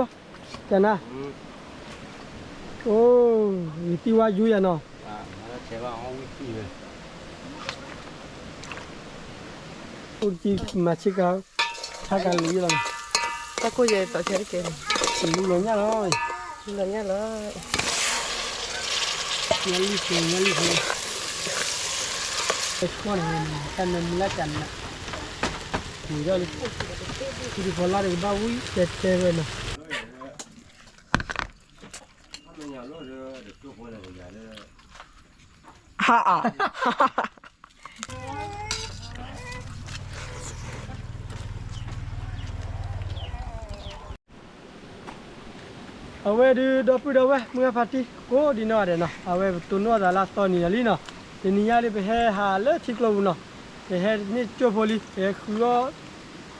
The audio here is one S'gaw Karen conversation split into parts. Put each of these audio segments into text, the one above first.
ဝဲဒုးဒီပုၢ်ဒီဝဲၢ် ကနၤ, အိၣ်, ယသံဝါယူယၤနီၤ, အိၣ်တကံမၤဆ့ကၤ, ဆါကၤလူၤယဲလီၤ, တၢ်ကိၢ်ယဲတီၤဆဲးတကဲ, လူၤလီၤညၣ်လီၤ, လူၤလီၤညၣ်လီၤ, ညၣ်လံၣ်ဖိ ညၣ်လံၣ်ဖိ, တၢ်နၢမူလၢ်ကနၤ, မံၤဒီးလံ, ထံတဖီလၢ်တကဘၣ်ဝံၣ်တဲတဲဝဲနီၤ. ဟါအါ, အဝဲဒုးဒီပုၢ်ဒီဝဲၢ် မုၢ်ဂၢ်ဖါတံၢ် ကိးဒံနီၢ်ဂၤဒဲးနီၤ, အဝဲပတိၢ်နီၣ်သးလၢအသီနံၤလီၤလံနီၤ, တနံၤညါဒုး ပဟဲဟးလၢထံကျိပူၤနီၤ, ပဟဲန့ၢ်ကၠိဖိလံ, ပဟဲဃုအီၣ်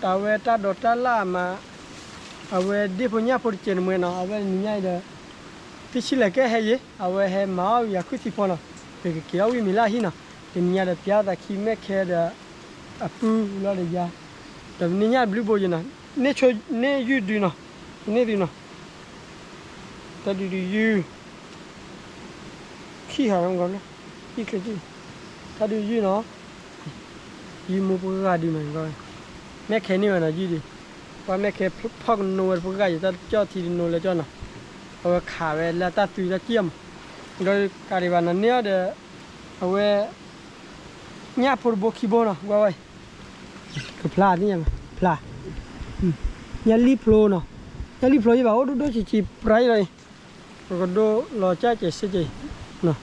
တၢ်ဝဲတၢ်ဒိးတၢ်လၢ်အမး, အဝဲဒ့ၣ်ဖိညၣ်ဖိတစဲးတမှဲနီၤ, အဝဲတနံၤညါအံၤဒီး တဆံလဲၤကဲဟဲယ့ၤ, အဝဲဟဲမၤအီၣ်ယၤခုၣ်သံဖီနီၤ, ပကက့ၤအီၣ်ဝံၣ်မံၤလၢအဟံၣ်နီၤ, တနံၤညါဒီးပျၢ်သးခံမဲၣ်ခဲဒီး အပုၢ်လီၤဒီးယၤ, ဒီးပနံၤညါဘျုးဘိယ့ၤနီၤ, န့ၢ်ဆိ န့ၢ်ယုၢ်ဒုနီၤ, န့ၢ်ဒုနီၤ, တၢ်ဒုးဒုးယုၢ် ခံဟးလီၤ, ယုၢ်ချ့, တၢ်ဒုးယုၢ်နီၤ, ယုၢ်မိၢ်ပှၢ်ဂၤဒုနီၤ, မဲၣ်ခဲန့ၢ်ဝဲနီၤ ယုၢ်ဒု, ပှၤမဲၣ်ခဲဖီၣ်ကနိဝဲတပှၢ်ဂၤယံၤ တၢ်ကၠီၣ်ထံတနိလၢကၠီၣ်နီၤ, အဝဲခးဝဲလၢတၢ်သွံတၢ်စံၣ်အီၤမး, ဒီးကးဒံးဘၣ်နီၤ န့ၢ်အီၤဒီး အဝဲ ညၣ်ဖိတဘိခံဘိနီၤ ကွၢ်ဝဲအံၤ, ကဖျါသ့ၣ်ညါ ဖျါ, ညၣ်လံၣ်ဖျိနီၤ, ညၣ်လံၣ်ဖျိယဘၣ်အိၣ်ဒိၣ်ဒိၣ်ဆံးဆံးပြါယလီၤအံၤ, ပကဒိလီၤကၢ်ကဲးစ့ကဲးအံၤ,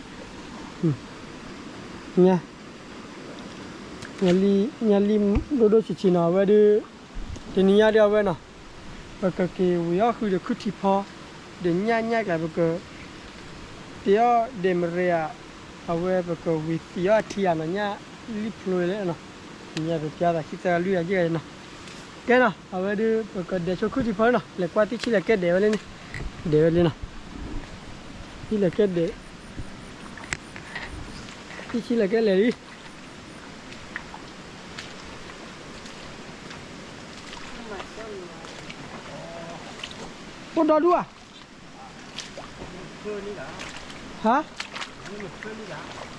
ညၣ်လံၣ်ဒိၣ်ဒိၣ်ဆံးဆံးနီၤ အဝဲဒုး, တနံၤညါဒုးအဝဲနီၤ, ပကက့ၤဝံၤအီၣ်ဃုာ်ဒီးခုၣ်ထံဖီ, ဒီးညၣ်ညၣ်ကျါပက တ့အီၣ်ဒဲးမရ့ဧါ, အဝဲပကဝံၤသံးအီၣ်အထံဧါနီၤ ညၣ်လံၣ်ဖျိလၢနီၤ, ညၣ်ပပျၢ်သးခံသၢလွံၢ်အယဲၢ်နီၤ, ကဲနီၤ အဝဲဒုး ပကဒဲးဆိခုၣ်ထံဖီလံနီၤ လဲၤကွၢ်တံၢ်ဆံးလဲၤကဲဒဲးဝဲလံန့ၣ်, ဒဲးဝဲလံနီၤ, တံၢ်လဲၤကဲဒဲး, တံၢ်ဆံးလဲၤကဲလဲၤလံ အိၣ်ဒီဒူၣ်ဧါ, ဟါ,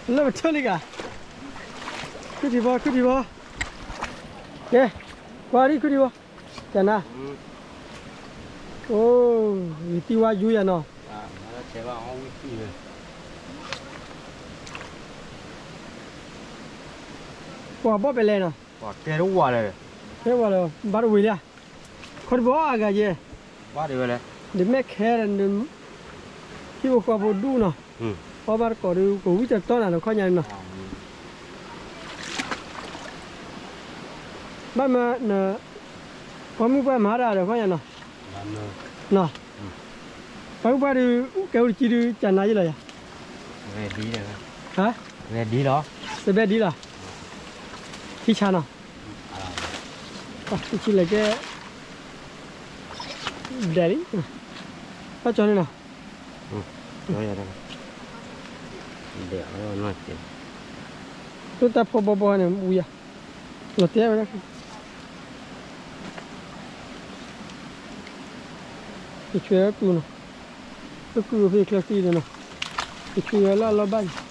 လၢပထၢလံဂၤ, ခုၣ်ထံဖီ ခုၣ်ထံဖီ, ကဲ, ကွၢ်ဒံးခုၣ်ထံဖီ, ကနၤ, အိၣ်, ယသံဝါယူယၤနီၤ, ပှၤဘီၣ်ပဲလဲၣ်နီၤ, တဲဝဲလၢ ဘၣ်တဝံၤလံဧါ, ခီတဘီအဂၤယဲၢ်, ဒီးမဲၣ်ခဲဒီး ဟံၣ်ဖိဃီဖိဒူၣ်နီၤ, အီၣ်ဘၣ်တကိးဒုး ကဝံၣ်တတီၢ်နၤဒီးခီညါန့ၣ်နီၤ, ဘၣ်မၤ, ပှၤမုၣ်ပှၢ်မၤတၢ်ဒီးခီညါနီၤ, ပှၤမုၣ်ပှၢ်ဒုး ကဲဝံၤတကံဒုး ကနၤယဲၢ်လီၤယၤ, ဟါ, တဘဲဒ်လီၤ, ထံဆါနီၤ, တဆံလဲၤကဲ ဒဲးလံ, ဘၣ်ကၠီန့ၣ်နီၤ, ဒဲး, တိၢ်တၢ်ဖီဘီဘီန့ၣ် ဝံၤယၤ, လီၤတဲဝဲဒၣ်, ယဆွဲဝဲကုၢ်နီၤ, ဝဲကုၢ်အိၣ်ဖဲချၢသံဒီးနီၤ, ယဆွဲဝဲလၢအလီၢ်ဘၣ်န့ၣ်,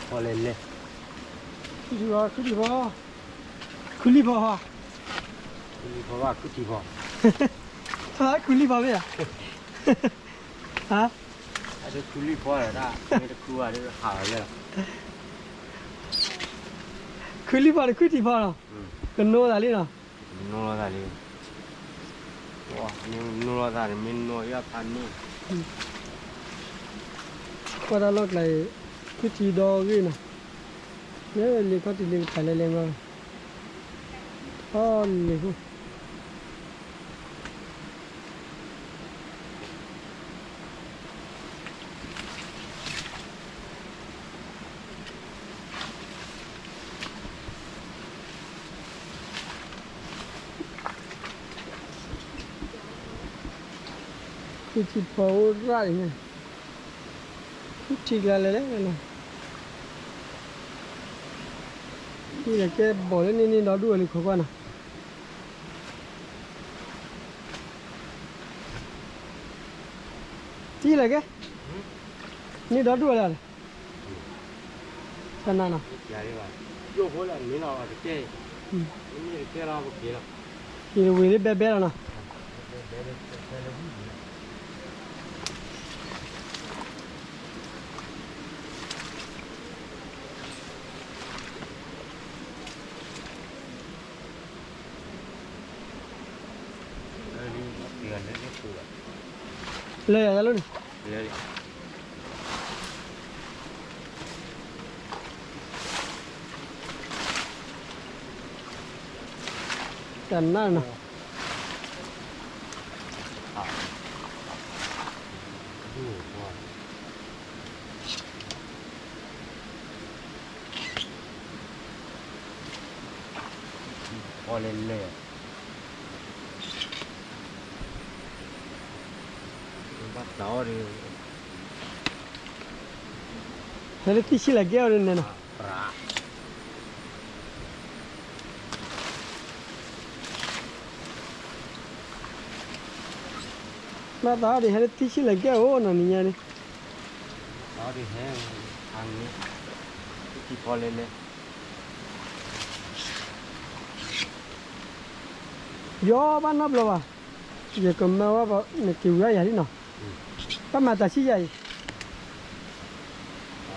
ရၣ် လဲၤလဲၤ, ခုၣ်လံဖီ, ခုၣ်လံဖီ, ခုၣ်လံဖီမ့ၢ်ဧါ, ဟါ, ခုၣ်လံဖီဒီးခုၣ်ထံဖီနီၤ, ကနိသးလံနီၤ, နိသးလံ, မ့ၢ်နိသးန့ၣ် မ့ၢ်နိယဖးန့ၣ်, ကွၢ်တၢ်လီၢ်ကျါအံၤ, ခုၣ်ထံဒီဂ့ၢ်နီၤ, လၢလ့ခီၣ်ထံးလ့ကပၤလဲၤလဲၤမီၤ, ထီၣ်လ့ၢ်ဖိ တ ထံဖီအိၣ်ရၣ်အံၤန့ၣ်, ထံကျါလဲၤလဲၣ်လဲၣ်, ထံလဲၤကဲဘီၣ်လၢန့ၣ်န့ၣ်ဒီဒူၣ်ဝဲလံခိၣ်ကွၢ်နီၤ, ထံလဲၤကဲ, န့ၣ်ဒီဒူၣ်ဝဲလံ, တနၤနီၤ, က့ၤဝ့ၤလၢဘဲဘဲလီၤနီၤ. လၢယၤတၢ်လီၤန့ၣ်, တနၤနီၤ. လဲၤလဲၣ်, ဘၣ်တၢ်အီၣ်ဒီး, ဟဲလၢသံဆံၣ်လဲၤကဲအီၤန့ၣ်နီၤ. ဘၣ်တၢ်အီၣ်ဒီး ဟဲလၢသံဆံၣ်လဲၤကဲအီၤနီၤ နံၤညါန့ၣ်, တၢ်အီၣ်ဒီးဟဲ, အန့ၣ်, သံဖီလဲၤလဲၣ်, ယီၤဘၣ်နီတဘျီဘၣ်, ယကမၤဝဲဘၣ် နက့ၤဝံၤအီၣ်ယၤလံနီၤ, ဘၣ်မၤတၢ်ဆံၣ်ယၤအံ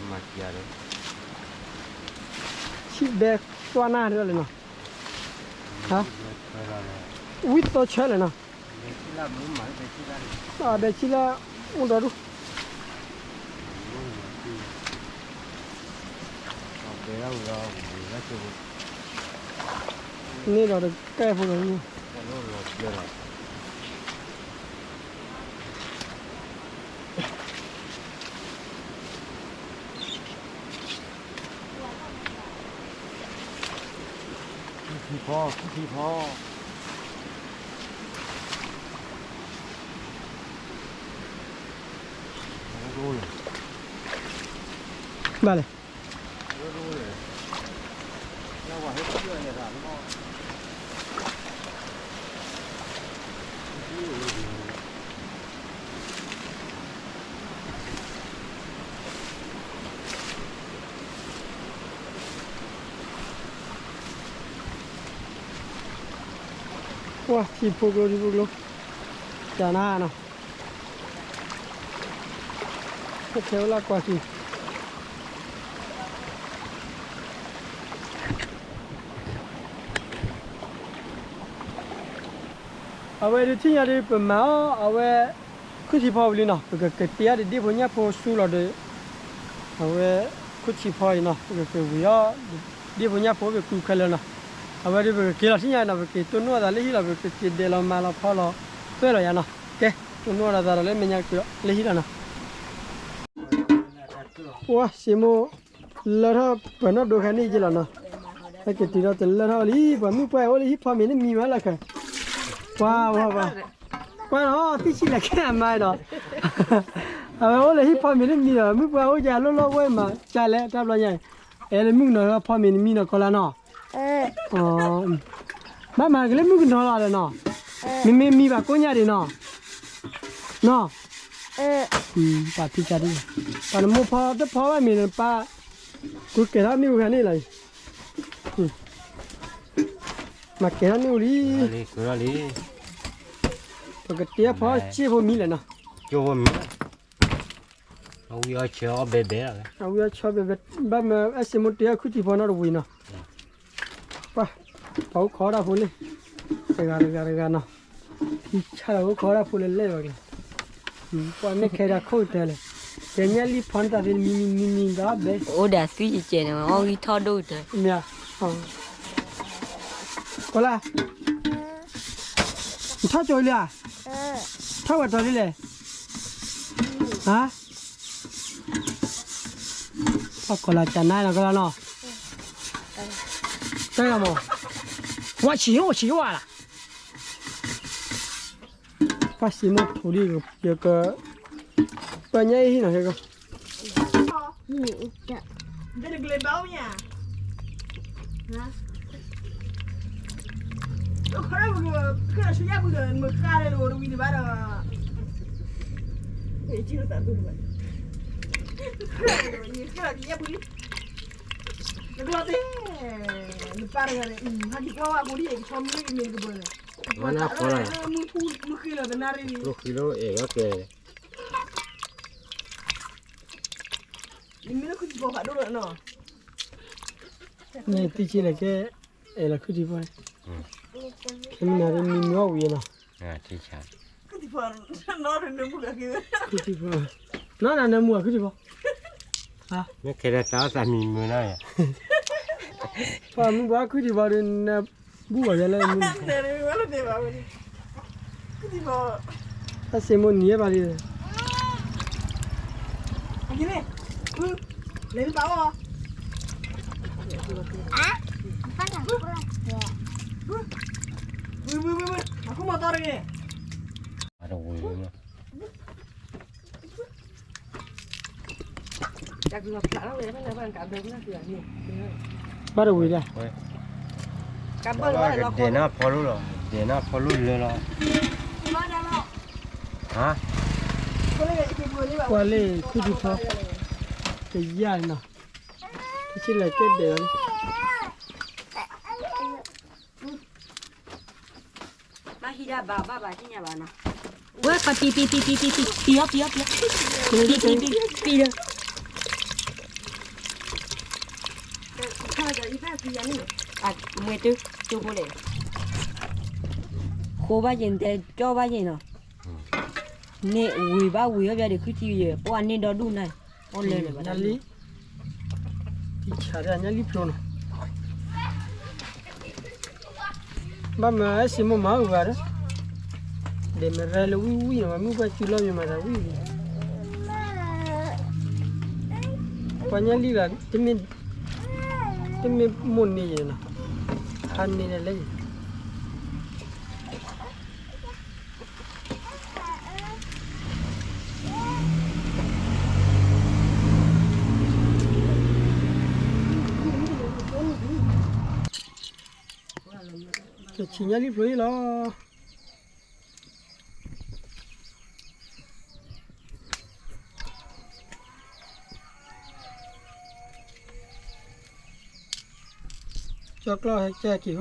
ၤ, ဆံၣ်ဘဲသွနၢ်ဒၣ်လဲၣ်နီၤ, ဝံၣ်သီဆၢလဲၣ်နီၤ, ဘဲဆံၣ်လၢအိၣ်ဒီဒူၣ် န့ၣ်ဒီးတကဲဖိလီၤ. ခံထံဖီ ခံထံဖီ, ဘၣ်လဲၣ်. ပှၤထံဖိကျိ ထံဖိကျိ, တၢ်နါနီၤ, ဟဲခဲဝဲလၢကွၢ်က့ၤ အဝဲဒုးထံၣ်ညါဒုး ပမၤအီၣ်အဝဲ ခုၣ်ထံဖီဝံၤလံနီၤ, ပကကတဲအီၤဒီးဒ့ၣ်ဖိညၣ်ဖိဆူလီၤဒီး အဝဲ ခုၣ်ထံဖီအံၤနီၤ ပကကဝံၤအီၤ ဒ့ၣ်ဖိညၣ်ဖိအိၣ်ဖဲကွံခွဲလၢနီၤ, အဝဲဒုးပကက့ၤလီၤထံၣ်ညါနီၤ, ပက့ၤတိၢ်နီၣ်အသးလၢဟံၣ်လီၤ, ပကက့ၤဒဲးလီၤမၤလီၤဖီလီၤ သွဲၣ်လီၤယၤနီၤ, ကဲ တိၢ်နီၣ်အသးဒီးလၢမဲာ်ညါက့ၤလၢဟံၣ်လီၤနီၤ. ပှၤစ့မိၢ် လၢထီၣ်ပှၤနီၣ်ဒိခါန့ၣ်က့ၤလီၤနီၤ, ဟဲက့ၤတုၤဒီးတလၢထီၣ်လံ, ပှၤမုၣ်ပှၢ်အိၣ်လၢဟံၣ်ဖီမ့ၤန့ၣ်မံမးလၢခဲ, ပှၤ ပှၤ ပှၤ ကွၢ်နီၤ သံဆံးလဲၤခဲအမါဒီး အဝဲအိၣ်လၢဟံၣ်ဖီမ့ၤန့ၣ်မံဒီး မုၣ်ပှၢ်အိၣ်ကလိၣ်လိၣ်ဝဲမး ကလဲၣ် တၢ်ဘျီညါ, အဲၣ်လၢမုၣ်ကနီၤဖီမ့ၤန့ၣ်မံနီၤကီလါနီၤ, ဘၣ်မၤကလၢမုၣ်ကနီၤလီၤဒီးနီၤ, မ့မ့ၢ်မံဘၣ်ကိးညါဒံးနီၤ, နီၤ, ပှၤဖံးကဒ်, ပှၤနမိၢ်ဖီတဖီဘၣ်မ့ၤန့ၣ် ပၢ် ကွၢ်ကဲထီၣ်န့ၢ်ဝဲန့ၣ်လီၤ, မၤကဲထီၣ်န့ၢ်ဝဲလံ, ပကတဲဖီစ့ဖိမံလဲၣ်နီၤ, ဝံၤအီၣ်ဆၢအီၣ်ဘဲဘဲ, ဝံၤအီၣ်ဆၢဘဲဘဲ, ဘၣ်မၤအဲၣ်စ့မိၢ်တဲအီၣ်ခုၣ်ထံဖီနီတဝံၤနီၤ, ပှၤ ပှၤအိၣ်ခိးတၢ်ဖိလံ, တဂၤတဂၤတဂၤနီၤ, ထံဆါလီၤအိၣ်ခိးတၢ်ဖိလဲၣ်လဲၣ်ဘၣ်က့ၤ, ပှၤမ့ၢ်ခဲဒၣ်ခိၣ်ကတၢၢ်လဲၣ်, ကဲညၣ်လံဖီနတၢ်သ့ၣ်မံမံမံမံဒီးဘဲ, အိၣ်ဒၣ်သွံၣ်ကဲကဲန့ၣ် အီၣ်ဂံၢ်ထီၣ်ဒိၣ်ကတၢၢ်, မ့ၢ်, ကီလါ, နထီၣ်ကၠိလံဧါ, ထီၣ်ဝဲတီၤလံလဲၣ်, ဟါ ပှၤကီလါကနါနီၤကလါနီၤ, တၢ်ဂၤမး, ဝါဆံးဝါဆံးဝါလၢ် ပၢ်စ့မိၣ်ထိးဒ်ယက ပၢ်ညါအံၤဟံၣ်နီၤ ဟဲကီ နပၢ်တဂၤန့ၣ် ဟးက့ၤကွၢ်ဝဲအပူၤဒ်အံၤ ကဆီမံလၢကမ့ၢ်တကပၤန့ၣ် မၤနၢ်ဖီလာ် ကျိဃံလၢအဲၣ်ဝဲကဲ နမ့ၢ်လၢခုၣ်ထံဖီဖးဒိၣ်လီၤနီၤ န့ၣ်တံဆ့လဲၣ်ကဲ အဲၣ်လီၤခုၣ်ထံဖီန့ၣ် ခဲမုၢ်နၤဒ်မံမုာ်အီၣ်ဝံၤနီၤ ခုၣ်ထံဖီ နီၢ်နၢမူအခုၣ်ထံဖီ နီၢ်နၢမူအခုၣ်ထံဖီ မ့ၢ်ခဲလၢာ်သးအီၣ်သးမံမုာ်နီၤ ပှၤမုၢ်ပှၤခုၣ်ထံဖီဒီး နဘူးဘၣ်ယဲလၢမုၢ် တၢ်စ့မိၣ်နံၤဘၣ်လံ လဲၤတဘၣ်အီၤ ဘုဘုဘုဘု အခုမတော်တကယ် ဘၣ်တဝံၤဒၣ် ဒဲးနၢ်ဖီလိလီၤ ဒဲးနၢ်ဖီလိလၢလီၤ ဟါ ကွၢ်လၢခုၣ်ထံဖီ တယၢ်နီၤ တဆံးလဲၤကဲဒဲးလီၤ ဘၣ်ဟံးဒၣ်ဘၣ်ဘၣ်ဘၣ်သ့ၣ်ညါဘၣ်နီၤ ဝဲပပံပံပံပံပံပံ ပံအီၤပံအီၤပံအီၤ ပံပံပံပံလၢ မွဲတုၤတုၤဖိလဲၣ် ဃိဘၣ်ယဲၢ် နတဲကၠီဘၣ်ယဲၢ်နီၤ န့ၣ်ဝံၤဘၣ်ဝံၤအီၤဘၣ်ဒီး ခုထံယဲၢ် ပှၤန့ၢ်ဒီဒူၣ်န့ၣ် အိၣ်လၢလၢဘၣ် ညါလံ တံဆးဒၣ်ညါလံဖျိနီၤ ဘၣ်မၤအဲၣ်စ့မိၣ်မၤအုၣ်ဘၣ်ဒီး ဒဲးမ့ၢ်ရဲလၢဝံၣ်ဝံၣ်နီၤ မ့ၢ်ပှၤစုလီၢ်မ့ၢ်မၤတၢ်ဝံၣ်ဝံၣ် ပှၤညါလံဘၣ် တမ့ၢ်မိၢ်န့ၢ်ယဲနီၤ ဟးန့ၢ်ဒၣ်လဲၣ် ကဆံးညါလံဖျိအံၤလီၤ ကၠီကျီၢ်ဟဲကဲက့ၤဃီယၤ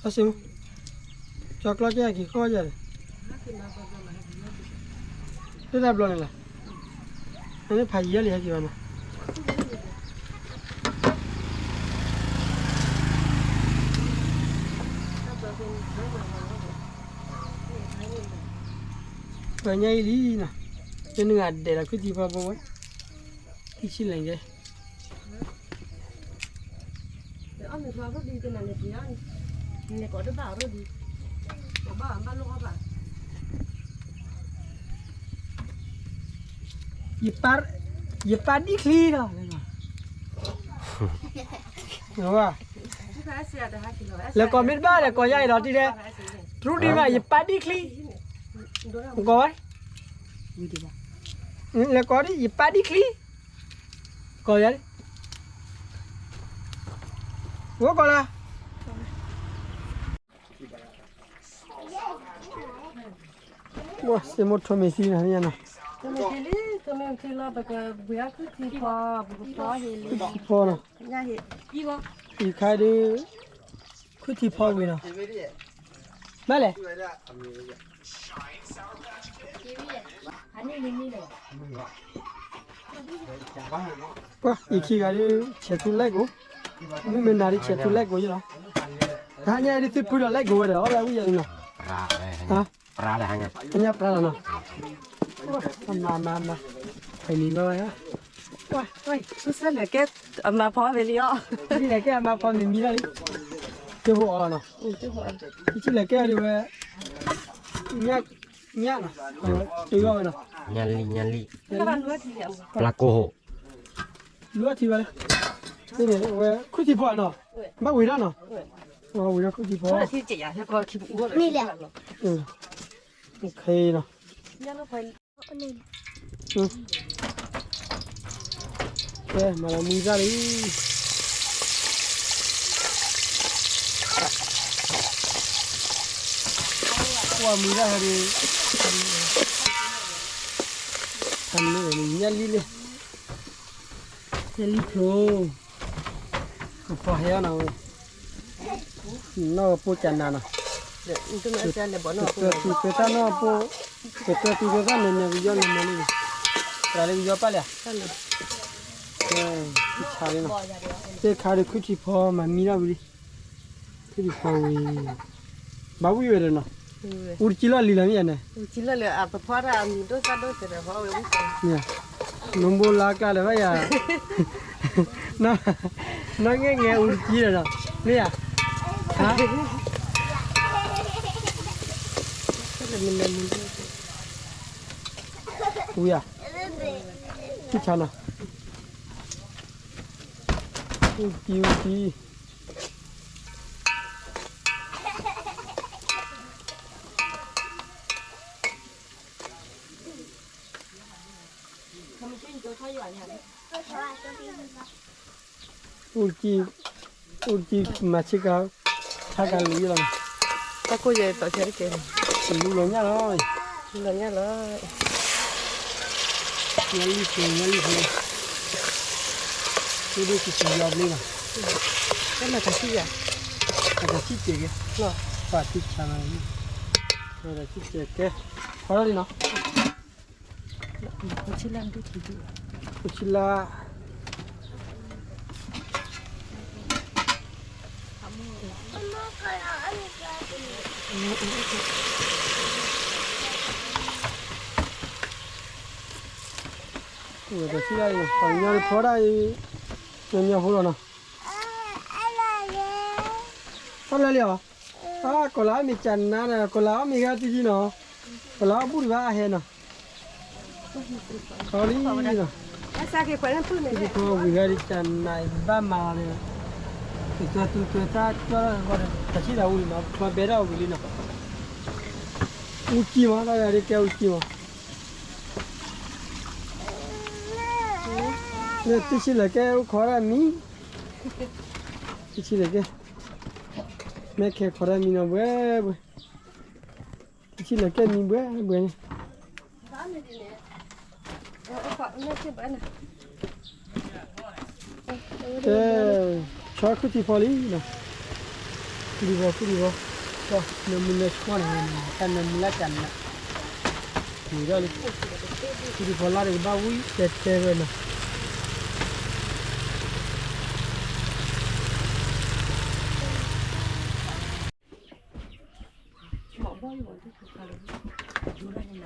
အစ့ ကၠီကျီၢ်ကဲက့ၤဃီယၤ လၢတၢ်ဘျီန့ၣ်လီၤ နမ့ၢ်ဖးယံာ်လံဟဲက့ၤဘၣ်နီၤ ပှၤညါအံၤလံနီၤ လၢနဂၤဒဲးလီၤ ခုၣ်ထံဖီဖိဝဲ ခံဆံလဲၣ်ကဲ ယပၢ် ယပၢ်ဒံချံလီၤ လဲၤကိးမ့ၢ်တဘၣ်လဲၤကိးယါအံၤဒီးတံၤဒဲး တရူးဒံးဘၣ် ယပၢ်ဒံချံ ကိးဝဲ လဲၤကိးဒံး ယပၢ်ဒံချံ ကိးယါ အိၣ်ကီးလၢ စ့မိၣ်ထိးမ့ၢ်သံနၤနီၤ ထိးမ့ၢ်သံလံ ထိးမ့ၢ်သံလီၤ ပကဘှံးအီၣ်ခုၣ်ထံဖီ ပကဖီဟ့ၣ်လံ ခုၣ်ထံဖီနီၤ ယခါဒုး ခုၣ်ထံဖီဝံၤနီၤ ဘၣ်လဲၣ် ပှၤအံၤခံဂၤဒုး ဆဲးထူလဲၣ်ကိး မုၢ်မ့ၢ်နၤဒုး ဆဲးထူလဲၣ်ကိးယလီၤ တဟါညါဒုးသုဖုဒီးလဲၣ်ကိးဝဲဒီး အီၣ်ဝဲဝံၣ်ယၤလံနီၤ ဟါ ညါပြါလီၤနီၤ မၤမၤမၤ ဖဲန့ၣ်ဘၣ်ဝဲ ဆူၣ်ဆဲးလဲၤကဲ အမၤဖီမ့ၢ်လံအီၤ လဲၤကဲအမၤဖီမ့ၢ်မံလီၤလံ ကၠိဖိအီၤလီၤနီၤ ဆူၣ်လဲၤကဲဒုးဝဲ ညၣ်နီၤ တုၤအီၣ်ဝဲနီၤ ညၣ်လံ ညၣ်လံ ပျၢ်ကိၢ်ဟိး လူအီထံဝဲလၢ ဝဲ ခုၣ်ထံဖီနီၤ ဘၣ်ဝံၤဒၣ်နီၤ ဝံၤဒီးခုထံဖီ, မ့ၢ်လဲၣ်, ခဲအံၤနီၤ, ကဲ မၤလီၤမံတၢ်လံ, ကွၢ်မံတၢ်ဟဲဒံး, ညၣ်လံလံ, ညၣ်လံဖျိ, ကဖီဟဲအီၤနီၤ, နီၢ်ကပိၢ်ကနၤနီၤ, ကတၢၢ်သူကတၢၢ်နီၢ်ပိၢ်, ကတၢၢ်သူကတၢၢ်န့ၣ်န့ၣ် ကယီၢ်န့ၣ်န့ၣ်လံ, တၢ်လၢကယီၢ်ပၢ်လံဧါ, ဆါလံနီၤ, သ့ၣ်ခါဒီးခုထံဖီမၤမံထီၣ်ဝံၤလံ, ခုထံဖီဝံၤ, ဘၣ်ဝံၣ်ဝဲဒီးနီၤ, အူတကံလီၢ်လံလီၤမ့ၢ်ယါန့ၣ်, နဘိလါကျါဒီးဘၣ်ယၤ, နီၢ်ငဲၢ်ငဲၢ်အူတကံဒီးနီၤ, မ့ၢ်ဧါ, ဝံၤဧါ, ထံဆါနီၤ, အူတကံ အူတကံ အူတကံ, အူတကံ မၤဆ့ကၤ, ဆါကၤလူၤယဲလီၤ, တၢ်ကိၢ်ယဲတီၤဆဲးတကဲ, လူၤလီၤညၣ်လီၤ, လူၤလီၤညၣ်လီၤ, ညၣ်လံၣ်ဖိ ညၣ်လံၣ်ဖိ, ဒိၣ်ဒိၣ်ဆံးဆံးယီၤဘျ့လီၤ, တၢ်မၤတၢ်ဆံၣ်ယၤ, မၤတၢ်ဆံၣ်ကဲကဲ, ပှၤဆံၣ်ဆါမး, မၤတၢ်ဆံၣ်ကဲကဲ, ဖီထီၣ်လံနီၤ. ဆံလါ, တၢ်ဆံၣ်လါအံၤနီၤ, ပှၤကညီတဖီဒၣ်အံၤ, ညီညီဖိလီၤနီၤ, အလၢလံအီၤ, အကိးလၢအီၣ်မ့ၤကနါန့ၣ် ကိးလၢအီၣ်မ့ၤဂၤတယံၤနီၤ, ကိးလၢအီၣ်ဘူၣ်တဘၣ်အဟဲနီၤ, ခီလံနီၤ, ဖီဝံၤဂၤဒ်ကနါအံၤ ဘၣ်မၤလီၤန့ၣ်, ကသွဲသူသွဲသၣ်ကၠီၣ်ထီၣ်ဃီဒီး တၢ်ဆံၣ်လါဝံၤလံနီၤ, ချီဘဲဒၣ်အီၤဝံၤလံနီၤ, အူကံမး တၢ်ဂၤဒ်ကဲအူကံမး, လၢတံၢ်ဆံးလဲၤကဲအိၣ်ခိးဒၣ်မံ, တံၢ်ဆံးလဲၤကဲ, မဲခဲခိးဒၣ်မံနီၤ ဘှဲဘှဲ, တံၢ်ဆံးလဲၤကဲမံဘှဲဘှဲန့ၣ်, ကဲ, ဆီခုထံဖီလံနီၤ, ခုထံဖီ ခုထံဖီ, နမုၢ်နဆှီန့ၣ်, တၢ်နမုၢ်လၢ်ကနး, မုၢ်ဒၣ်လံ, ခုထံဖီလါဒီးကဘၣ်ဝံၣ်တဲတဲဝဲနီၤ.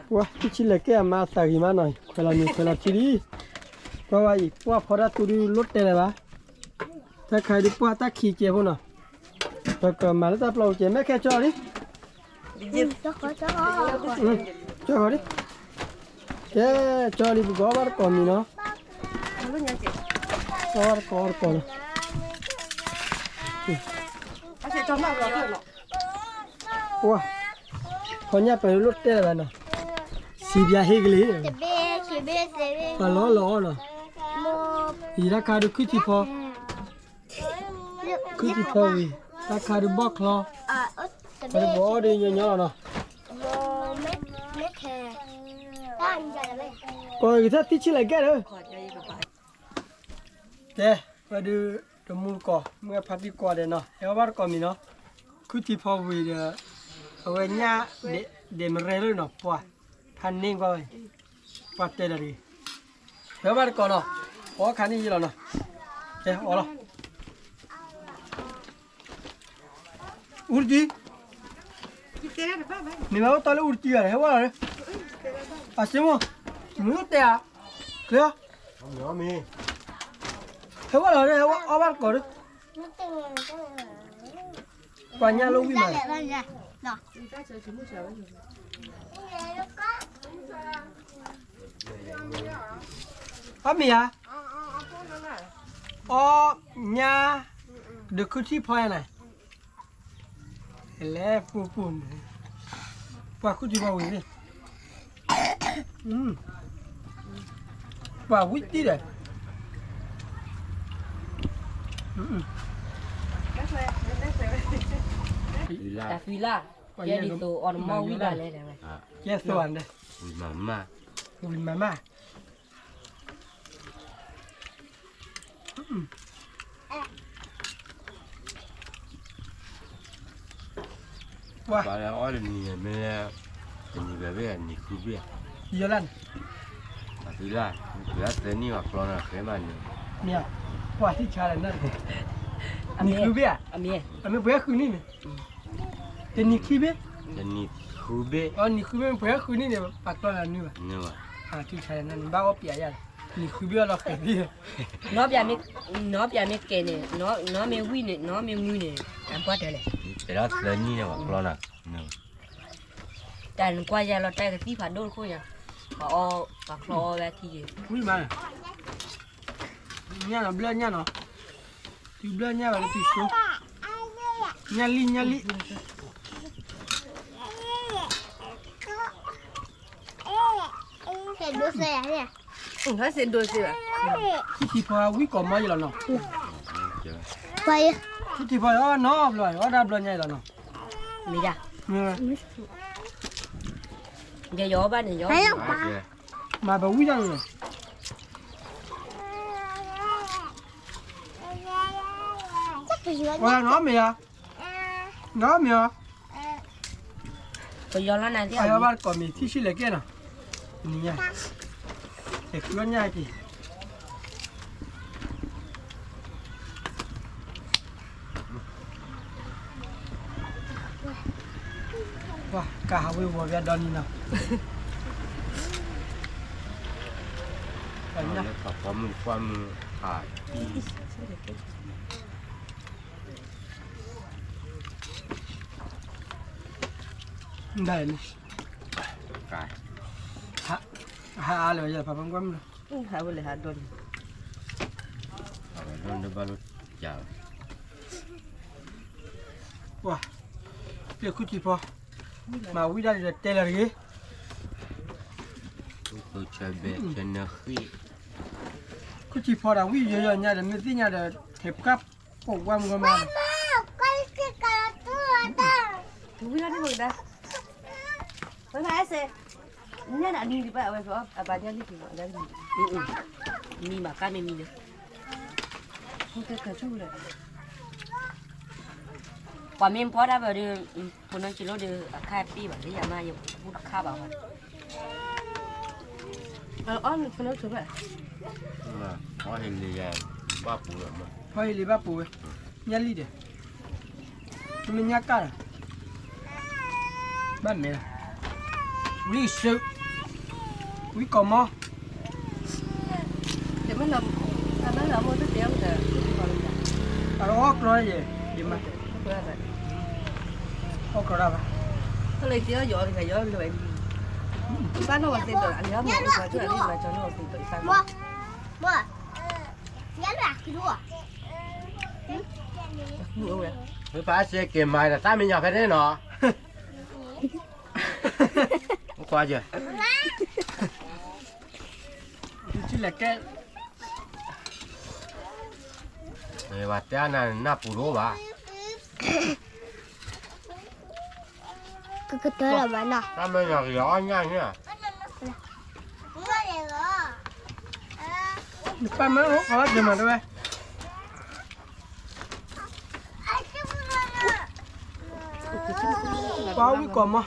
ပှၤတံၢ်ဆံးလဲၤကဲအမါအသးဂ့ၤမးနီၤ, ခွဲးလီၤနံၤခွဲးလီၤထံလံ, ကွၢ်ဝဲအံၤ ပှၢ်ဖီတၢ်သူဒုးလိၣ်တဲလၢၤဘၣ်, တၢ်ခါဒုးပှၢ်တၢ်ခံးကဲဖိနီၤ, ပကမၤလၢတၢ်ပျီပူၤကဲ မဲခဲကၠီလံ ကၠီဃီလံ, ကဲ, ကၠီလံ ပကအီၣ်ဘၣ်တကိးမံၤနီၤ, အီၣ်ဘၣ်တကိးအီၣ်တကိးလီၤ, ပှၤ, ခီညၣ်ပၢၤလိၣ်တဲလၢၤဘၣ်နီၤ, စံးဘျါဟ့ၣ်ကလံ, ပှၤလီၤလီၤအီၣ်နီၤ, ယံၤတၢ်ခါဒုးခုထံဖီ, ခုထံဖီဝံၤ, တၢ်ခါဒုးဘီၣ်ချီ, တၢ်ဒုးဘီၣ်ဒုးညီညီလီၤနီၤ, ကီးဂ့ၤထီၣ်တံၢ်ဆံးလဲၤကဲဒီး, ကဲ, ဝဲဒုး, တမူတကိး မုၢ်ဖါတံၢ်ကိးဒဲးနီၤ ဟဲအီၣ်ဘၣ်တကိးမံၤနီၤ, ခုထံဖီဝံၤဒီး, အဝဲညၣ်, ဒဲးမရဲလၢနီၤ ပှၤ, ဖါန့ၢ်ကွၢ်ဝဲ, ပှၤတဲလၢတဂ့ၤ, ဟဲအီၣ်ဘၣ်တကိးနီၤ, အီၣ်ခါန့ၣ်ယံၤလီၤနီၤ, ကဲအီၣ်လီၤ အူတကံ, မ့ၢ်မၤအိၣ်တီလၢအူတကံဂၤန့ၣ် ဟဲဝဲလီၤ, အစ့မိၢ်, မ့ၢ်အိၣ်တဲဧါ, ချ့, ဟဲဝဲလီၤ ဟဲဝဲအီၣ်ဘၣ်တကိးဒီး, ပှၤညၣ်လိၣ်ဝံၣ်မး အီၣ်မ့ၤဧါ, အီၣ်ညၣ်, ဒီးခုထံဖီယၤန့ၣ်, လဲၤပူၤပူၤန့ၣ်, ပှၤဃုထံဖီဝံၤန့ၣ်, ပှၤဝံၤတံၢ်ဒီး, တၢ်ဖံလၢ်, ယဲဒ်သိးအီၤတမီၢ်ဝံၤဒၣ်လဲၣ်, ယဲသိးန့ၣ်, ဝံၤမၤမၢ်, ဝံၤမၤမၢ် ပှၤလၢအီၣ်တနံၤမ့ၢ်, တနံၤဘၣ်ဘ့ၣ် နံၤဃုဘ့ၣ်, ယလၢ်န့ၣ်, အသံလၢ်, ပှၤသၢနံၣ်ဘၣ်ကျီနၤဃဲမးန့ၣ်, မ့ၢ်, ပှၤသံဆါလၢ်န့ၣ်, နံၤဃုဘ့ၣ်ဧါ, အမ့ၢ်ပှၤဃုနံၣ်န့ၣ်, တနံၤခံဘ့ၣ်, တနံၤဃုဘ့ၣ်, နံၤဃုဘ့ၣ်မ့ၢ်ပှၤဃုနံၣ်န့ၣ် ပှၤကျီနၤနုၤဘၣ်, သံဆါလၢ်န့ၣ် ဘၣ်အီၣ်ပျးယၤလီၤ, နံၤဃုဘ့ၣ်အီၣ်လီၤဃဲၤဘ့ၣ် နီၢ်ပျးမ့ၢ်ကဲၤန့ၣ်, နီၢ်မ့ၢ်ဝံၤန့ၣ်, နီၢ်မ့ၢ်မုာ်န့ၣ်, အပှၢ်တဲလဲၣ်, တဲဒၣ်သၢနံၣ်န့ၣ် ပှၤကျီနၤ, တၢ်နကွၢ်ယၤလီၤ တၢ်ကသံၣ်ဖးဒိၣ်တခိၣ်ညါ, ပှၤအီၣ်ပှၤချီအီၣ်ဝဲထံယံၤ, ဝံၤမး, ညၣ်နီၤ ဘျၢညၣ်နီၤ, တုၤဘျၢညၣ်ဘၣ်လၢတုၤဆိ, ညၣ်လံၣ်ညၣ်လံၣ် စ့ဒိစ့, စ့ဒိစ့ဘၣ်, ဃုထံဖီဝံၣ်ကိးမီယလီၤနီၤ, ဃုထံဖီအီၣ်နီတဘျီ, အီၣ်ဒၣ်ဘျီညါအံၤလီၤနီၤ, မ့ၢ်ယၤ, ယယီၤဘၣ်န့ၣ်ယီၤ, မၤပဝံၣ်တၢ်န့ၣ်, ပှၤနီတမံၤဧါ, နီတမံၤဧါ, ပယီၤလီၤနၤသ့ၣ်, ပယီၤဘၣ်တကိးမံၤ ထံၣ်ဆံၣ်လဲၤကဲနီၤ, နံၤညါ, လဲၤဃုအီၣ်ညၣ်က့ၤ ပှၤကဟးဝ့ၤဝီၤပျးဒီနံၤနီၤ, ပှၤညၣ်, ဒ်န့ၣ်, ဟးအါလၢၤယၤ ဖးဖီကွၢ်မုၢ်လီၤ, ဟးဝဲလဲၤဟးဒီနံၤ, ပှၤ, ပျဲၢ်ဃုထံဖီ, မၤဝံၣ်ဒၣ်ဒီးတဲလၢာ်တဂ့ၤ, ဃုထံဖီဒီးဝံၣ်ယိယိညါဒီး မ့ၢ်သ့ၣ်ညါဒီး ထဲးပှၢ်ပိာ်ဝါမုၢ်ဂီၢ်မး, ဝံၣ်လီၤဒ်မုၢ်ကဒါ, ဝဲဖးစ့, ညၣ်ဒီးအနံၤဒံးဘၣ် အဝဲဖဲအီၣ်အဘၣ်ညၣ်လံၢ်က့ၤမး, မံမးကါမ့ၢ်မံဒီး ပှၤမ့ၢ်ဖီတၢ် ပၢဒီး, ဖိနီၢ်ကၠိလိၣ်ဒီး အခါပ့ၢ်ဘၣ်လၢယမါယဘူၣ်တခါဘၣ်ဝဲ, အီၣ်ဖိနီၢ်ကၠိဘၣ်, ဖီဟ့လံဘၣ်ပူၤဝဲ, ညၣ်လံၢ်ဒီး, မ့ၢ်ညၣ်ကၣ်ဒီး, ဘၣ်မဲာ်လီၤ, ဝံၣ်စ့, ဝံၣ်ကိးမီ တမ့ၢ်လီၤ, တမ့ၢ်လီၤမိၢ်တတဲအီၤ, အအီၣ်ကျီယဲၢ်, ဒ်မး, အီၣ်ကျီဒၣ်ဘၣ်, တလၢယတဲအီၤယီၤတဂၤယီၤလၢၤ, ဘၣ်နီၢ်ဝဲသ့ၣ်ဒီး အလၢအမ့ၢ်အီၣ်ကျီ တလၢမၤကၠီနီၢ်ဝဲသ့ၣ်ဒီး မ့ၢ်ဖးစ့က့ၤမၤဒီးတၢ်မံညီၤဖဲန့ၣ်နီၤ, ကွၢ်က့ၤ, လဲၤကဲ, ပှၤတဲနၤနၢ်ပူၤတအိၣ်ဘၣ်, ကကတၢၢ်လီၤမးနီၤ, တၢ်မံညီၤက့ၤအီၣ်ညၣ်န့ၣ်, နပၢ်မၢအိၣ်ခီဘၣ်က့ၤမးတဝဲ ပှၤဝံၣ်ကိးမီ,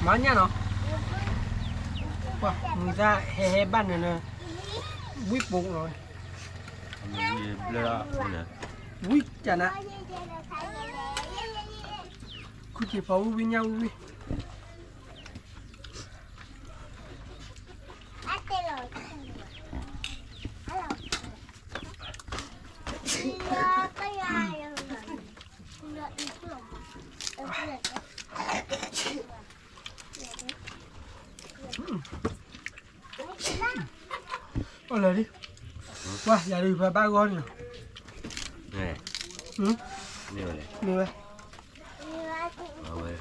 မၤညၣ်နီၤ, ပှၤမုၢ်သၣ်ဟဲဟဲဘၣ်နၤနၤ, ဝံၣ်ပိာ်လီၤ, ဝံၣ်ကနၣ်, ခူၣ်ထံဖီဝံၣ်ဝံၣ်ညၣ်ဝံၣ်ဝံၣ် အိၣ်လၢာ်လံ, ပှၤ ယၤဒုးဖဲဘၣ်ဂီၢ်န့ၣ်လီၤ, မ့ၢ်ဝဲ,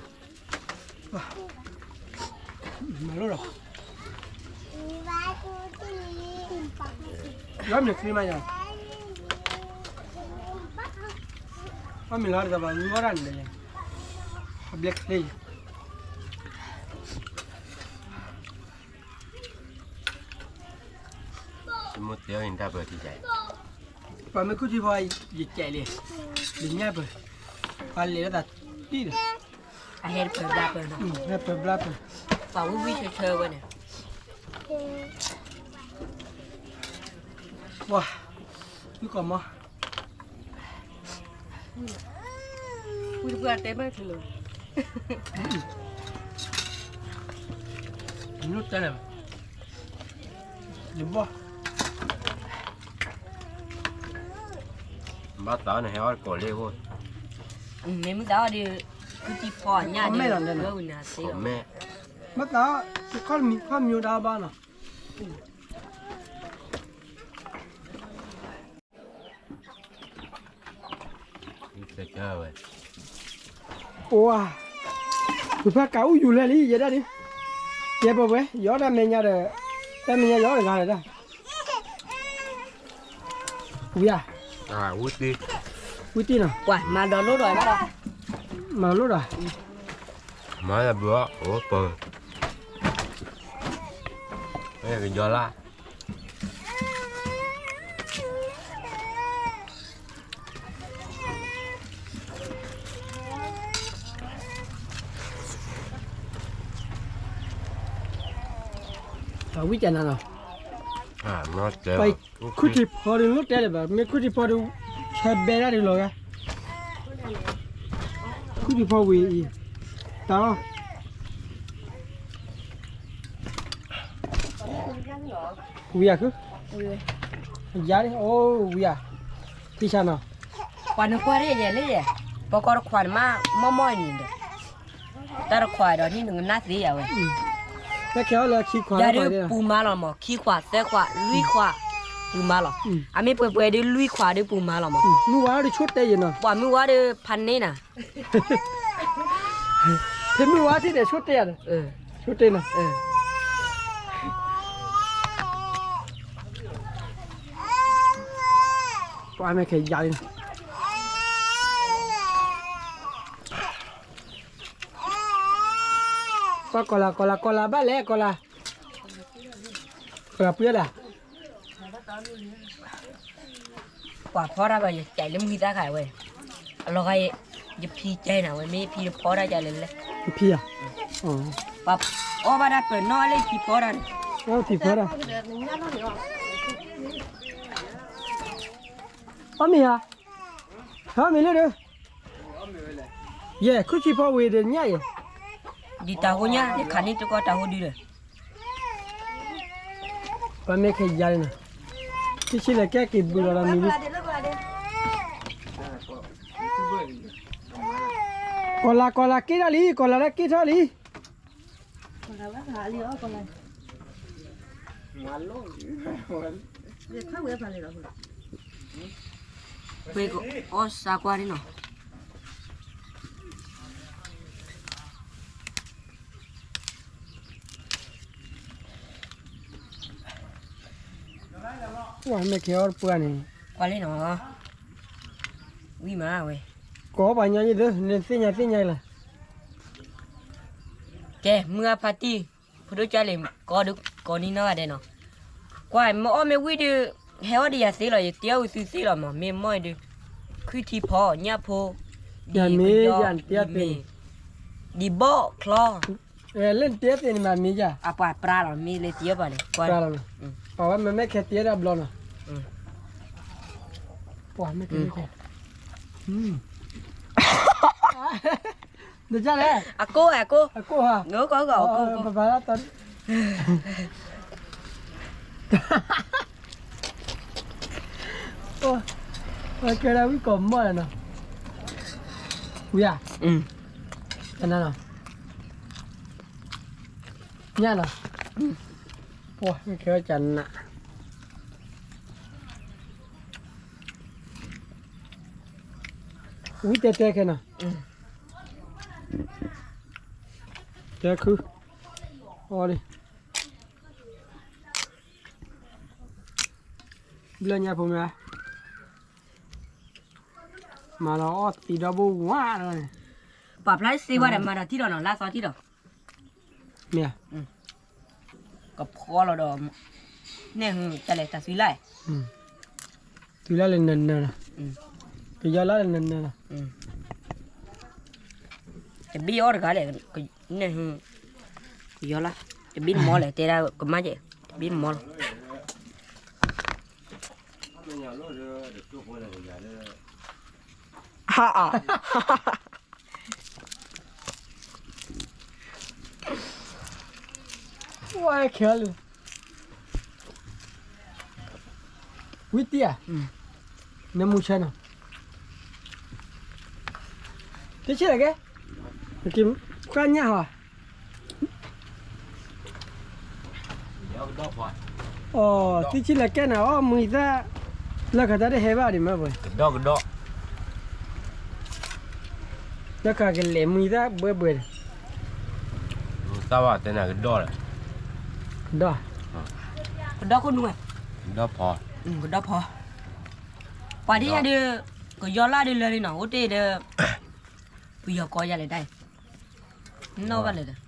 မၤလိလီၤ, လီၤမ့ၢ်ချ့မးယၤ, လီၤမ့ၢ်လီၤတဘၣ်မံဝဲဒၣ်န့ၣ်, အဘျဲၣ်ချ့ယၤ ပှၤမ့ၢ်ခုထံဖီ ယကဲးလံ, ယညၣ်ပၢၢ်, ပှၤလဲၤလၢတၢ်တံၢ်ဒီး, အဟဲတပၢၢ်ဘျါပၢၢ်နီၤ, ဟဲပၢၢ်ဘျါပၢၢ်, ပှၤဝံၣ်ဝံၣ်ဆၢဆၢဝဲန့ၣ်, ပှၤ, မုၣ်ကီၢ်မီ ဝံၣ်တပှၢ်တဲဘၣ်ထံလီၤ, နတဲလဲၣ်, ယဘီ, ဘၣ်သးန့ၣ်ဟဲအီၣ်ကိးလ့ၢ်ဖိ, မ့ၢ်မုၢ်သးအီၣ်ဒီး, ခုထံဖီညၣ်ဒီး, ဝဲဝံၤနၤသ့လီၤ, ဘၣ်သး, ခီၣ်မံၤခီၣ်မံၤဒၣ်ဘၣ်နီၤ. အိၣ်ဧါ, ပဖးကးအူယူၤလဲၣ်လံ ယဲဒၣ်ဒ်, ယဲပဝဲ ယအီၣ်တၢ်မဲာ်ညါဒီး, တၢ်မဲာ်ညါယအီၣ်တဂၤလၢၤဒၣ်, ဝံၤဧါ, ဝံၤတ့ၢ်နီၤ, ပှၤမၤဒီးလိၣ်ဒီး, မၤလိၣ်ဒီး, မၤလၢဘၢအီၣ်ပၢၢ်, ကယီၤလၢ ဝံၣ်ကနၤနီၤ, ခုထံဖီဒုးလိၣ်တဲလၢၤဘၣ် မ့ၢ်ခုထံဖီဒုး, ဆဲဘဲဒၣ်ဒုးလီၤဂၤ, ခုထံဖီဝံၤအံၤ, တၢ်အီၣ် ဝံၤဧါခု, ယၤန့ၣ် အိၣ်ဝံၤဧါ, ထံဆါနီၤ, ပှၤနကွၢ်ဒ်ယဲၢ်လၢယဲၢ်, ပကီၢ်တခွးန့ၣ်မး မီၢ်မီၢ်အံၤန့ၣ်ဒီး, တၢ်တခွးဒီးန့ၣ်နကနၣ်သ့ယၤဝဲ, ပူၤမၤလီၤမး ခံခွးသၢခွးလွံၢ်ခွး, ပူၤမၤလီၤ, အမ့ၢ်ပှဲၤပှဲၤဒ်လွံၢ်ခွးဒ်ပူၤမၤလီၤမး, မုၢ်ဝါဒီးဆိတဲယဲၢ်နီၤ, ပှၤမုၢ်ဝါဒီးဖးန့ၢ်နၤ ဖဲမုၢ်ဝါထံၣ်ဒီးဆိတဲယၤ, ဆိတဲနၤ, ပှၤမ့ၢ်ခဲယၤလံ, ပှၤကီၤလၤ ကီၤလၤ ကီၤလၤဘၣ်လဲၣ် ကီၤလၤ, ကီၤလၤပှဲၤဒၣ် ပှၤဖီတၢ်ဘၣ်ယကဲးလၢမုၢ်သၣ်ခါဝဲ, အလီၤဂာ်, ယဖံကဲနၤဝဲ မ့ၢ်ယဖံတဖီတၢ်ကလဲၣ်လဲၣ်, ယဖံဧါ, ပှၤအီၣ်ဘၣ်တၢ်ပၢၢ်နီၣ်လၢယဖံဖီတၢ်န့ၣ်, ဖံဖီတၢ်, အီၣ်မ့ၤဧါ, ဟဲအီၣ်မ့ၤလၢဒီး, ယဲၢ် ခုၣ်ဆံဖီဝံၤဒီးညၣ်အံၤ, ဒ်တၢ်ဟိညၣ် ယခးန့ၢ်တကီၢ်တၢ်ဟိဒုဒီး ပှၤမ့ၢ်ခဲယၤလံနီၤ, ထံဆံလဲၣ်ကဲက့ၤဘုးလီၤဒီးမံၤလံ, ကီၤလၤ ကီၤလၤက့ၤထီၣ်လံ, ကီၤလၤလၢက့ၤထီၣ်လံ, ပှ့ၤကအီၣ်စါကွၢ်န့ၣ်နီၤ. မ့ၢ်က့ၤအီၣ်တပှၢ်န့ၣ်, ကွၢ်လံနီၤ, ဝံၤမးဝဲ, ကိးပှၤညီယသ့ၣ်ညါသ့ၣ်ညါလီၤ, ကဲ မုၢ်ဂၤဖါတံၢ်, ဖိဒိၣ်ကၢ်လံၤ ကိးဒုးကိးနံၤနီၢ်ဂၤဒဲးနီၤ, ကွၢ် မ့ၢ်အီၣ်မ့ၢ်ဝံၣ်ဒုး, ဟဲအီၣ်ဒီးယၤသ့လီၤ, ယတ့အီၣ်ဝံၤသုသ့လီၤမး, မ့ၢ်မီၢ်အံၤဒုး, ခုထံဖီ ညၣ်ဖိ, ဒ်ပယီၤ, ဒ်မ့ၢ်, ဒ်ဘီၣ်ချီ လၢနတ့သ့န့ၣ်မးမ့ၢ်ယၤ, အပှၤပြးလီၤ မ့ၢ်လၢတ့ပှၤန့ၣ်, ပြးလီၤ, အဝဲမ့မ့ၢ်ခဲတ့ဒၣ်ဘျီနီၤ, ပှၤမ့ၢ်ခဲ, နကလဲၣ်, အကိၢ် အကိၢ်, အကိၢ်ဟါ, ပပာ်လၢတီ ကဲဒၣ်ဝံၣ်ကိးမီၢ်နီၤ, ဝံၤဧါ, ကနၤနီၤ, ညၣ်နီၤ, ပှၤမ့ၢ်ခဲဝဲကနး, ဝံတဲတဲခဲနီၤ, တဲခု, အီလံ, ဘျၢညါဖိမ့ၢ်, မၤလီၤအီၣ်သံဒီဘိဝါလီၤန့ၣ်, ပှၤဖျါစ့ဝါဒီးမၤဒီးထံၣ်ဒီးနီၤ လါသီထံၣ်ဒီး, မ့ၢ် ကဖီလီၤဒီး, နဲၣ်ဟူ, ကလဲၤတၢ်သွံလၢ်, သွံလၢ်လၢနၢၤနၢၤလီၤ, ကယီလၢ်လၢနၢၤနၢၤလီၤ, တဘ့ၣ်အီၣ်တဂၤလဲၣ်, နဲၣ်ဟူ, ကယီလၢ်, တဘ့ၣ်တမီၤလဲၣ် တဲဒၣ်ကမၣ်ကဲ, တဘ့ၣ်တမီၤလီၤ, ဟါအါ ဝဲခဲလၢာ်, ဝံတံၢ်ဧါ, နမူဆဲနီၤ, တဆံလၢကဲ, ကညၣ်ဟီ, အိ သံဆံလၢကဲနၤ အီၣ်မံၤသၣ်, လၢခးတၢ်တဟဲဘၣ်ဒံးမ့ၢ်ဘၣ်, ကဒီကဒီ လၢခးကလဲၤမံၤသၣ်ဘှဲဘှဲန့ၣ်, သၣ်ဘၣ်တဲနၤကဒီလီၤ, ကဒီ, ကဒီခိၣ်နူာ်, ကဒီဖီ, ကဒီဖီ, ပှၤဒ်ယၤဒီး, ကယီလၢ်ဒ်လၢန့ၣ်နီၤ အိၣ်တ့ၢ်ဒီး, ပယီၤကီယၤလဲၣ်တၢ်, နီၣ်ဘၣ်လဲၣ်ဒီး,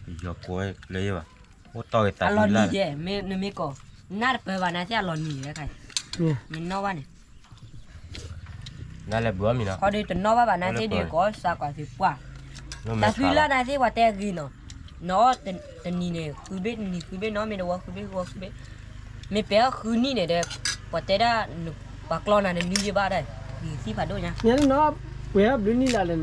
ပယီၤကီလၢယဘၣ်, အိၣ်တီၢ်က့ၤသးအလီၤနံၤယဲၢ်, မ့ၢ်နမ့ၢ်ကီး, နၢ်တပၢဘၣ်နၤသ့ၣ်အလီၤနံၤဝဲခါ, မ့ၢ်နီၣ်ဘၣ်န့ၣ် နလဲၤဘုးအီၣ်မံၤနီၤ, ခီဒီးတနီၣ်ဘၣ်ဘၣ်နၤသ့ၣ်ဒီး ကီစးကွၢ်သ့ၣ်ပှၢ်, တၢ်သွံလၢ်နၤသ့ၣ်ပှၤတဲဂ့ၤနီၤ, နအီၣ်တနံၤန့ၣ် ဃုဘ့ၣ်တနံၤ ဃုဘ့ၣ်နီၤ မ့ၢ်တဝီဃုဘ့ၣ်ဃုဝီဃုဘ့ၣ်, မ့ၢ်ပဲအီၣ်ဃုနံၣ်န့ၣ်ဒီး, ပှၤတဲဒၣ်, ပှၤကျီနၤန့ၣ်နွံယဘၣ်ဒၣ်, နသံဖးဒိၣ်ညါ, ပှၤယအိၣ်ဘျုးနံၣ်လၢ်လဲၣ်,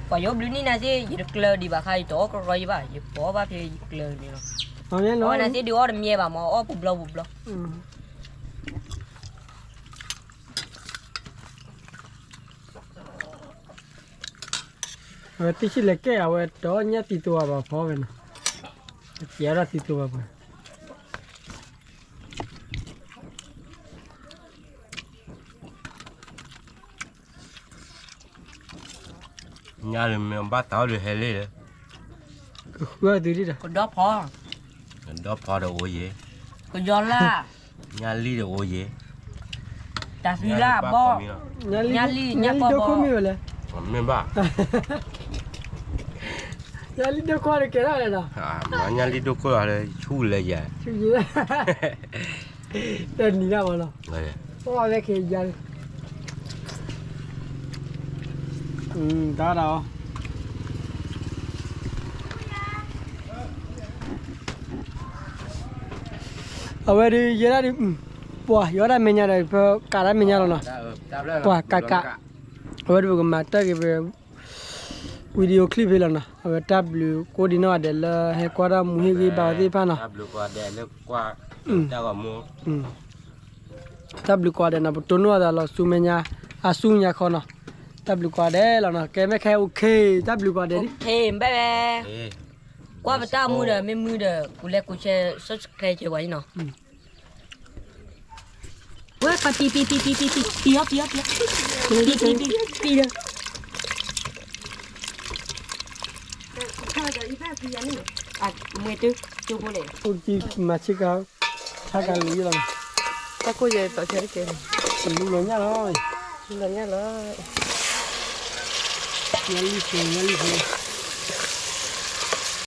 ပှၤယအိၣ်ဘျုးနံၣ်နၤသ့ၣ် ယတကျၢၤဒံးဘၣ်ခါ ယတအီၣ်ကရီယဘၣ် ယပှၤအီၣ်ဘၣ်ဖဲယကျၢၤန့ၣ်လီၤ, အီၣ်နၤသ့ၣ်ဒုးအီၣ်တမံၤဘၣ်မ့ၢ် အီၣ်ပူၤဘျီပူၤဘျီ အဝဲသ့ၣ်ဆံးလဲၤကဲ အဝဲတီညၣ်သံသိးဘၣ်ဖီဝဲနီၤ, ကဲထီၣ်သံသိးဘၣ်ပှၤ ညါလၢမ့ၢ်ဘၣ်တၢ်အီၣ်ဒီးဟဲလံလၢ, ကဃုအီၣ်သုဒ်ဒီး, ကဒီဖီ, ကဒီဖီဒီးအိၣ်ယဲၢ်, ကယီၤလၢ်, ညၣ်လံၢ်ဒီးအိၣ်ယဲၢ်, တၢ်သွံလၢ်ဘီ, ညၣ်လံၢ်, ညၣ်လံၢ်ဒိခိၣ်မ့ၢ်ဝဲလဲၣ်, မ့ၢ်ဘၣ်, ညၣ်လံၢ်ဒိခိၣ်ဒီးကဲထီၣ်လဲၣ်ဒီး, မ့ၢ်ညၣ်လံၢ်ဒိခိၣ်ဒီးဆူၣ်လဲၣ်ယဲၢ် တနံၤဒၣ်ဝဲလီၤ, အဝဲခဲယါလံ, တၢ်ဒီး, အဝဲဒုးယဲဒၣ်ဒုး, ပှၤယီၤဒၣ်မဲာ်ညါဒီး ပကးဒၣ်မဲာ်ညါလီၤနီၤ, ပှၤကးကး, အဝဲဒုးပကမၤတၢ်ဂ့ၤပ video clip ဖဲလီၤနီၤ, အဝဲတၢ်ဘျုးကိးဒံးနီၢ်ဂၤဒဲးလၢဟဲကွၢ်တၢ်မူဟ့ၣ်ဂံၢ်ဘါအီၤသ့ၣ်တဖၣ်နီၤ, တၢ်ဘျုးကိးဂၤဒဲးနီၤ ပတိၢ်နီၣ်အသးလီၤဆူမဲာ်ညါ, အဆူၣ်ညါ, အဆူၣ်ညါခီနီၤ, တၢ်ဘျုးကိးဂၤဒဲးလီၤနီၤ, ကဲမ့ၢ်ခဲ okay တၢ်ဘျုးကိးဂၤဒဲး, ကွၢ်ပတၢ်မူဒီး မ့ၢ်မုာ်ဒီး ကူလဲကူဆဲ subscribe ကဲဝဲနီၤ ဝဲခီပံပံပံပံပံပံပံအီၤပံအီၤပံအီၤ, ပံပံပံပံဒီး, မ့ၢ်တုၤကၠိဖိလဲၣ်, မၤဆ့ကၤ, ဆါကၤလူၤယလီၤ, တၢ်ကိၢ်ယဲၢ်တီၤဆဲးတကဲ, လူၤလီၤညၣ်လီၤ, လူၤလီၤညၣ်လီၤ, ညၣ်လံၢ်ဖိ ညၣ်လံၢ်ဖိ